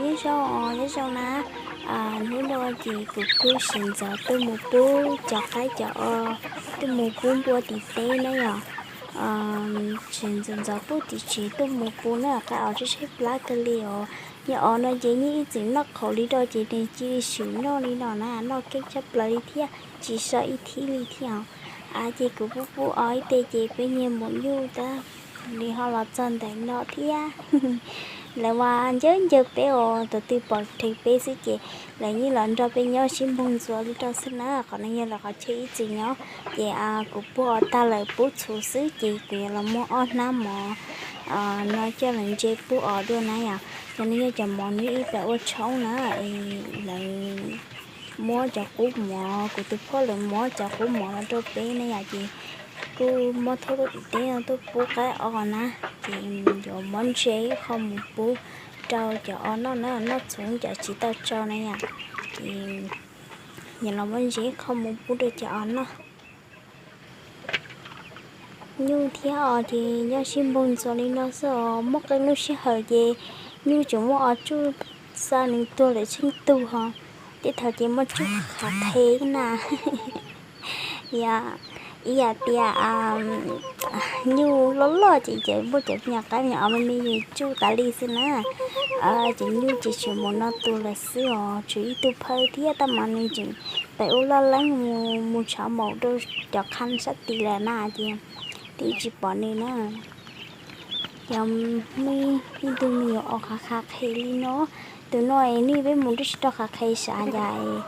Nyob zoo, nyob zoo na. Hnub no ces kuv kuj sawv ntxov tuaj mus pub cov qaib cov os, tuaj mus pub npua tim teb na yom. Sawv ntxov ntxov tuaj tim tsev tuaj mus pub na, qaib os tshaib tshaib plab kawg li os. Nyob os no ces nws ib txwm noj qhauv li no ces nws cia li swm noj li no na, noj keej tshaj plaws li thiab, tsis so ib thib li thiab. Ces kuv pub pub os ib teg ces peb niag maum nyuj tab nws ho los txog ntawm no thiab. Lawv mas ncawg ncawg peb os, tus twg pom dheev peb xwb ces lawv yeej los nrog peb nyob sib npoog ntxuas li rau xwb na. Qhov no yog lawv qhov chaw ib txwm nyob, ces kuv puag os tag lawm pub txhuv xwb ces kuv yuav los muab ob hnab mov no coj los ntse pub os dua na yom. Cov no yog cov mov nws ib pab ua tshoob na, lawv muab cov qub mov, kuv tus phauj lawv muab cov qub mov los rau peb na yom, ces kuj muab thauj tuaj tim teb no tuaj pub qaib os na, ces yuav muab ntse ib qho mus pub rau cov os noj na, noj txhuv cov tsis tau tsau na yom, ces yuav los muab ntse ib qho mus pub rau cov os noj. Nyuj thiab os ces nyob sib npoog ntxuas li no xwb os, muaj qee lub sij hawm ces nyuj tseem muab os tsuj xa nws tuag lawm tsheej tug ho, tej thaum ces muab tsuj qhav qhe na. Yog ib yam tias nyuj loj loj ces cov muaj cov me nyuam qaib me nyuam os me me tsuj tas li xwb na. Ces nyuj ces tseem mus no tus lawm xwb os, tshuav ib tug phawj thiab tab mas nws tseem pem ub laj leeb mus tshov maum rau cov qhab sab tid lawm na ces twb tsis pom nws na. Yog muaj ib tug me nyuam os qhav qhav qhe li no, tus no es nws peb mus twb tsis tau qhav qhe sav cas es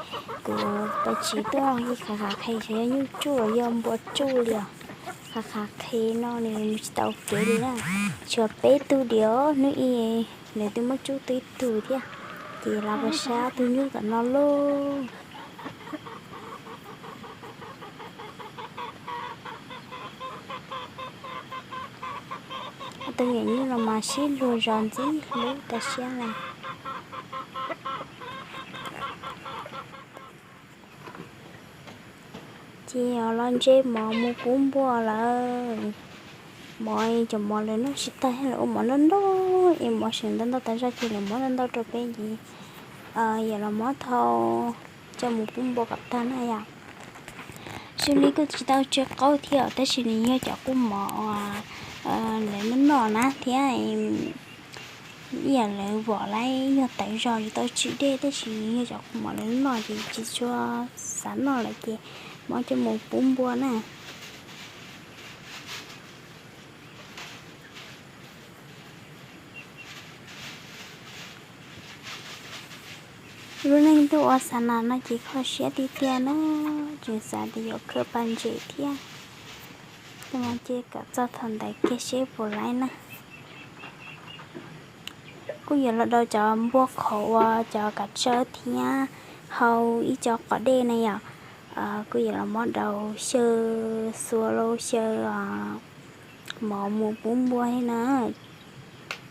kuv pab tsis tuaj qhav qhav qhe sav yog nyuj tsuj los yog npua tsuj li os. Qhav qhav qhe no nws mus tsis tau kev li na. Tshuav peb tug diam hnub i lawv twb muab tsuj tau ib tug thiab, ces los pab sab tug nyuj tom no lauj. Tus me nyuam nyuj no mas sib luag zos ntxim hlub tas siab na. Ces los ntse mov mus pub npua lawm. Mov cov mov lawv noj tsis tag thiab lawv ua mov ntau ntau es mov tseem ntau ntau tas zog ces lawv muab ntau ntau rau peb ces yog los muab thau coj mus pub npua kom tag na yom. Zoo li kuj tsis tau tsw qaub thiab tab sis nws yog cov qub mov uas lawv noj noj na thiab ib yam lawv vom lawv yog tawv zog tsis tau tsw dej tab sis nws yog cov qub mov lawv noj ces tsis tshua xav noj lawm ces muab coj mus pub npua na. Lub neej tuaj ua xa nas no ces kho siab tiag tiag na, tseem xav tias yuav khwv pas ntses thiab. Ces kom txog thaum ntawd kiag seb puas laib na. Kuj yuav los daus cov npua qhauv ua cov kav tsawb thiab hau ib co qos dej na yom. Kuj yuav los muab daus xyaw xua lauj xyaw mov mus pub npua thiab na.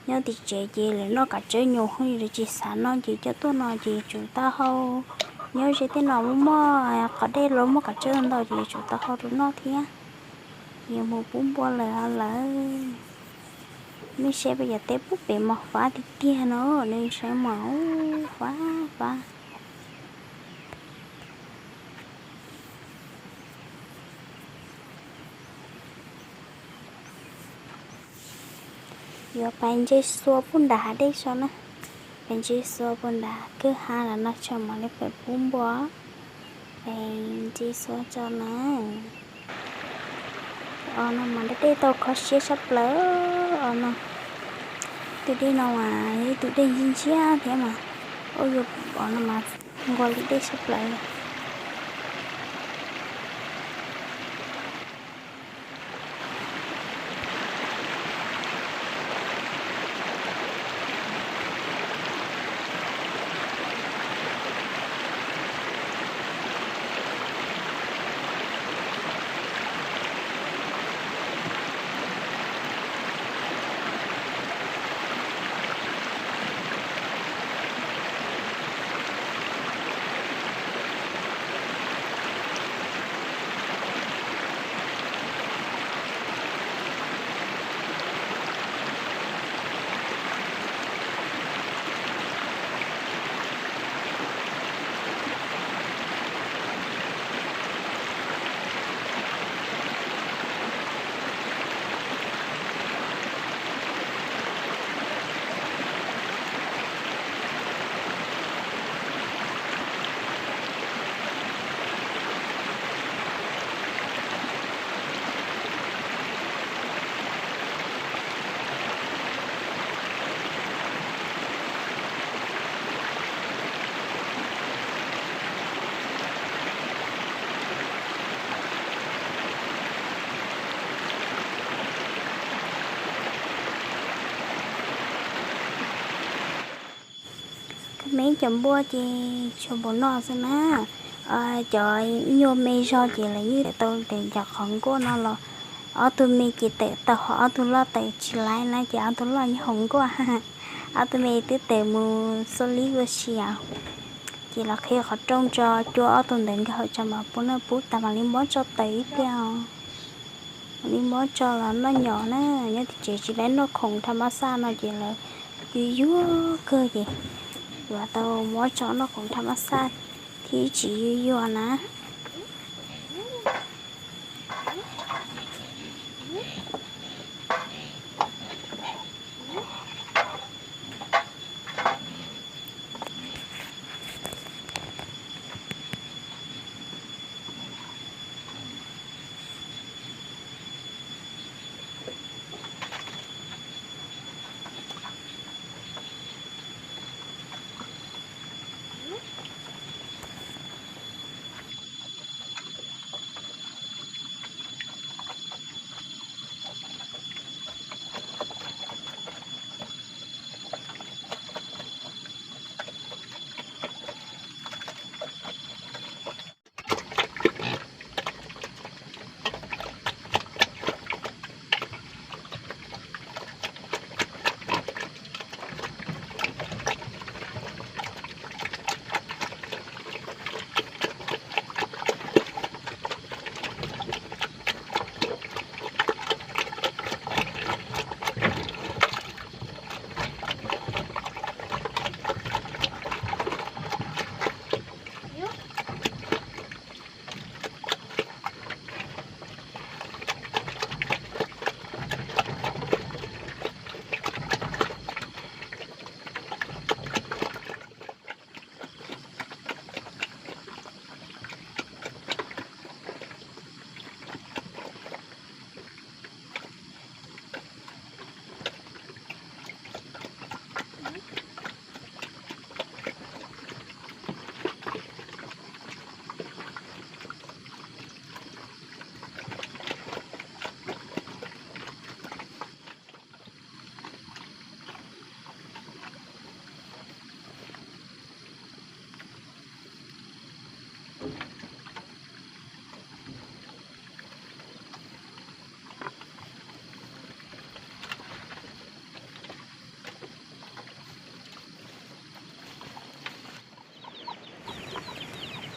Nyob tim tsev ces lawv noj kav tsawb nyuam hwj lawv tsis xav noj ces coj tuaj no ces tsum tau hau. Nyob ze tej no muaj muaj qos dej los muaj kav tsawb ntau ces tsum tau hau rau noj thiab. Yuav mus pub npua lawm lawm. Nej saib peb cov teb pub pem mas fab tiag tiag no, nej saib mas fab fab. Yuav pais ntse xua pub nram hav dej tso na. Pais ntse xua pub nram kwj ha los no tso mam li pais pub npua. Pais ntse xua tso na. Os no mas dej tau kho siab tshaj plaws os no. Tus dej no mas yog ib tus dej ntsia ntsia thiab mas, ua yuav os no mas nquag li dej tshaj plaws li. Cov npua ces tsuas npaum no xwb na. Cov nyuag me zog ces lawv yeej tawm tau tes cov qhov nkuaj no los, ob tug me ces tawm tau, ho ob tug loj tawm tsis laib na, ces ob tug loj nyob hauv nkuaj. Ob tug me twb tawm mus xua lib ua si. Ces los qhib qhov rooj tso, cuab ob tug ntawd nkag hauv tso mas pub noj pub tas mam li muab tso tawm ib pliag. Mam li muab tso los noj nyom na. Nyob tim tsev tsis laib noj khoom dhab mab xaj no ces lawv yuag yuag kawg ces yuav tau muab tso noj khoom dhab mab xaj thiab tsis yuag yuag na.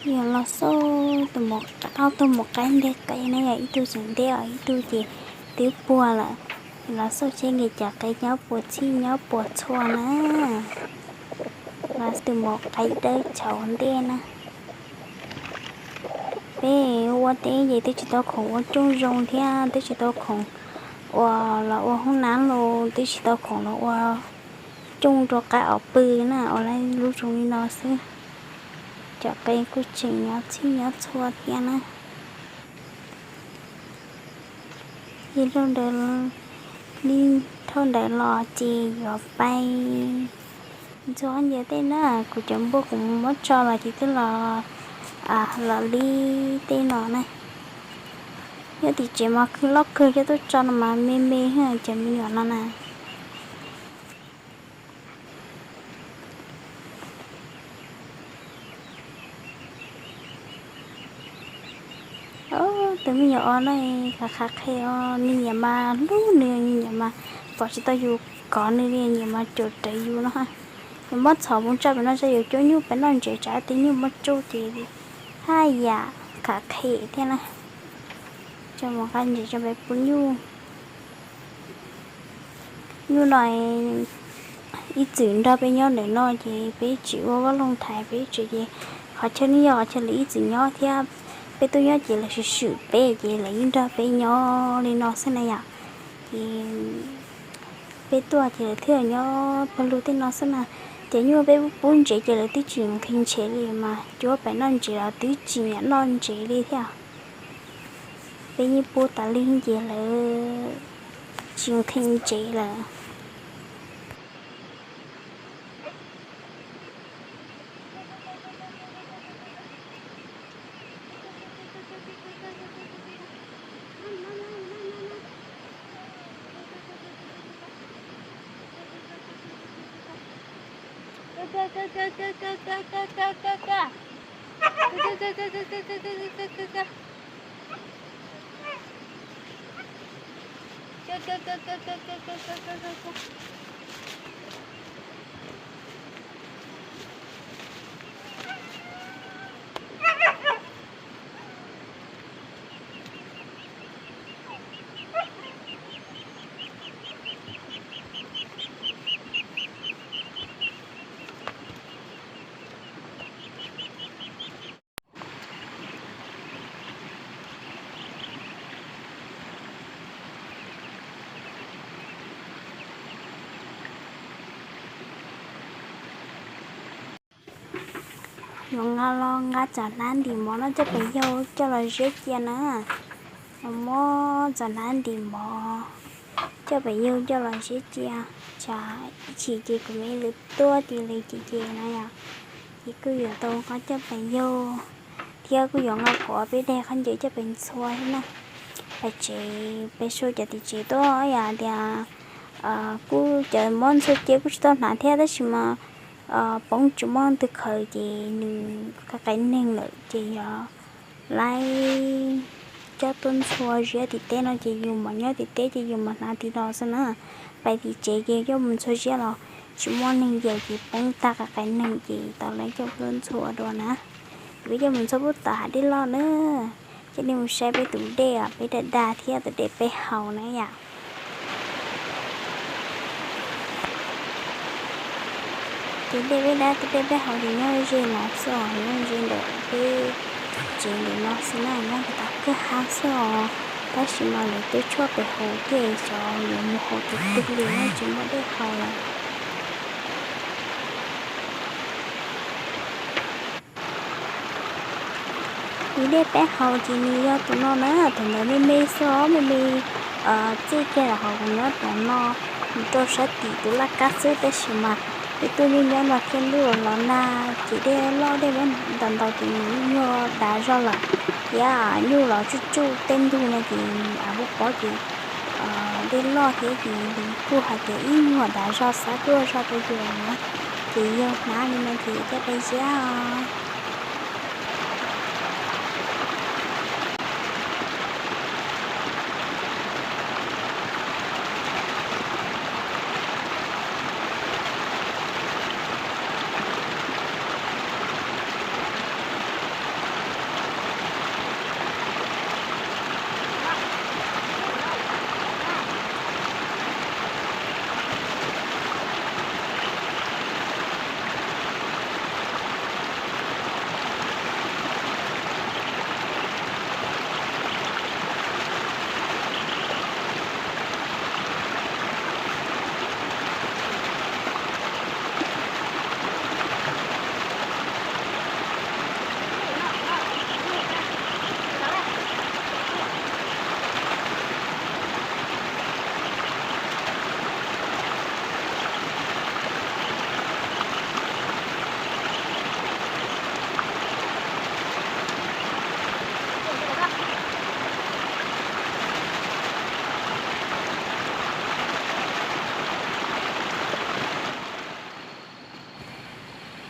Yog los xauj tus, ob tug maum qaib nteg qe na, yog ib tug tseem ntej os, ib tug ces twb puag lawm. Los xauj seb nws cov qe nyob puas txhij nyob puas txhua na. Los tus maum qaib dawb tshauv ntej na. Peb ua teb ces twb tsis tau khoom ua rooj zoo thiab twb tsis tau khoom ua, los ua hoob nab los twb tsis tau khoom los ua rooj rau qab os pw na, ua lub zoo li no xwb. Cov qe kuj tseem nyob txhij nyob txhua thiab na. Ces dhau ntawd, li dhau ntawd los ces yuav pais ntxuav nciav tej na. Kuv cov npua kuv muab tso los ces twb los, los li tej no na. Nyob tim tsev mas khwv loj kawg, coj tuaj tso no mas me me, cov me nyuam no na. Tus me nyuam os no, khav khav qhe os, nws nyiam mas hlub, nws nyiam mas pom tsis tau yus kov nws li, nyiam mas cuam rawv yus no. Yus muab txhom mus tso pem no tso, yus cuab nyuj pem noj ntsev, tsam tej nyuj muaj tsuj ces haj yam khav qhe thiab na. Tso mus nqa ntsev tso pem pub nyuj. Nyuj no ib txwm nrog peb nyob ntawm no ces peb tsis ua vaj loog thaiv, peb tsev ces qhov chaw no yog qhov chaw lawv ib txwm nyob thiab. Peb tuaj nyob ces lawv swm swm peb ces lawv yeej nrog peb nyob li no xwb na yom. Ces peb tuaj ces lawv thiaj nyob pawg lug tej no xwb na. Ces nyuj peb pub ntsev ces lawv twb tsis nqhis ntsev li mas, cuab pem noj ntsev los twb tsis nyiam noj ntsev li thiab. Peb yeej pub tas li ces lawv tsis nqhis ntsev lawm. Peb Yuav nqa los nqa cov hnab ntim mov no coj pem yug coj los ziab cia na. Muab cov hnab ntim mov coj pem yug coj los ziab cia. Tsam ib chim ces kuv me lwm tuaj ces lwm ces ces na yom, ces kuj yuav tau qhov coj pem yug, thiab kuj yuav nqa kom peb daig qhov ncauj coj pem ntxhua thiab na. Pem tsev, pem sau cov tim tsev tuaj yom tias kuj cov muab ntxhua cia kuj tsis tau hnav thiab tab sis mas poob tsis muaj leej twg khaws ces nws qa qa neeg lawm ces yog laib coj tuaj ntxhua ziab tim teb no ces yus mam nyob tim teb ces yus mam hnav tim no xwb na. Pem tim tsev ces coj mus ntxhua ziab los tsis muaj neeg yawm ces poob tag qa qa neeg ces tau laib coj tuaj ntxhua dua na. Ces peb coj mus ntxhua pub tom hav dej loj na. Coj nej mus saib peb tus dej os, peb dag dag thiab tus dej peb haus na yom. Ces dej peb dab tus dej peb haus ces nyob ze no xwb os, nyob ze ntawm peb tsev ntawm no xwb na, nyob rau tom kwj ha xwb os. Tab sis mas lawv twb tshuaj pem hauv ces xyov yuav mus hauv tus twg li no tsis muaj dej haus lawm. Tus dej peb haus ces nws yog tus no na, tus ntawd me me xwb os, me me txij kiag los hauv kuv nyob tom no mus rau sab tim tus laj kab xwb tab sis mas peb tuaj nyob nyob no thiaj ntuj los nag ces dej loj dej muab ntau ntau ces nws nyuag dav zog lawm. Thiab nyuj los tsuj tsuj tej ntug no ces av pub pob ces dej loj thiab ces kuj hais tias ib nyuag dav zog xav tuaj zog rau yus na. Ces yog hnav li no ces coj pem ziab os.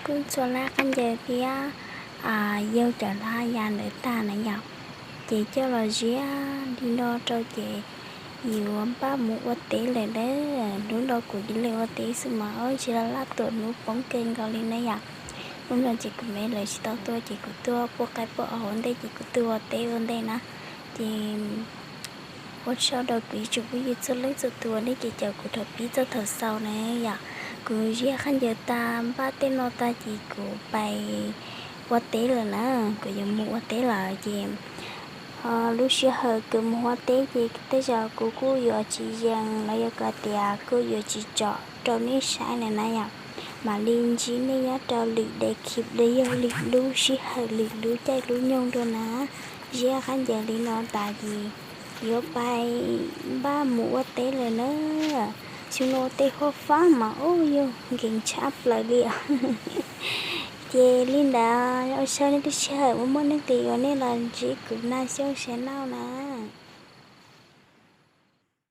Kuj ntxhua lab qab ncaws thiab yawg cov lab ya ntawd tag na yom, ces coj los ziab li no rau ces yuav npaj mus ua teb lawm na. Hnub no kuv cia li ua teb xwb mas ua tsis laj laj tuam hnub poob kawg nkaus li na yom. Hnub no ces kuv me lawv tsis tau tuaj ces kuv tuaj pub qaib pub ua ntej ces kuv tuaj ua teb ua ntej na. Ces ua tsaug rau kuv ib tsoom phooj ywg txhua leej txhua tus nej ces caum kuv rau pib txog thaum xaus na yom. Kuv ziab qab ncaws tag npaj tej no tag ces kuv pais ua teb lawm na, kuv yuav mus ua teb lawm ces lub sij hawm kuv mus ua teb ces tej zaum kuv kuj yuav tsis yees los yog tias kuj yuav tsis tsom rau nej saib na na yom. Mam li ntsib nej nyob rau lwm daim clip los yog lwm lub sij hawm lwm lub caij lub nyoog dua na. Ziab qab ncaws li no tas ces yuav pais npaj mus ua teb lawm na. Xyoo no tej huab fab mas ub yog nkees tshaj plaws li os. Ces li ntawd ua tsaug nej lub sij hawm uas muaj nuj nqis uas nej los ntsib kuv na xyoo sab naj na.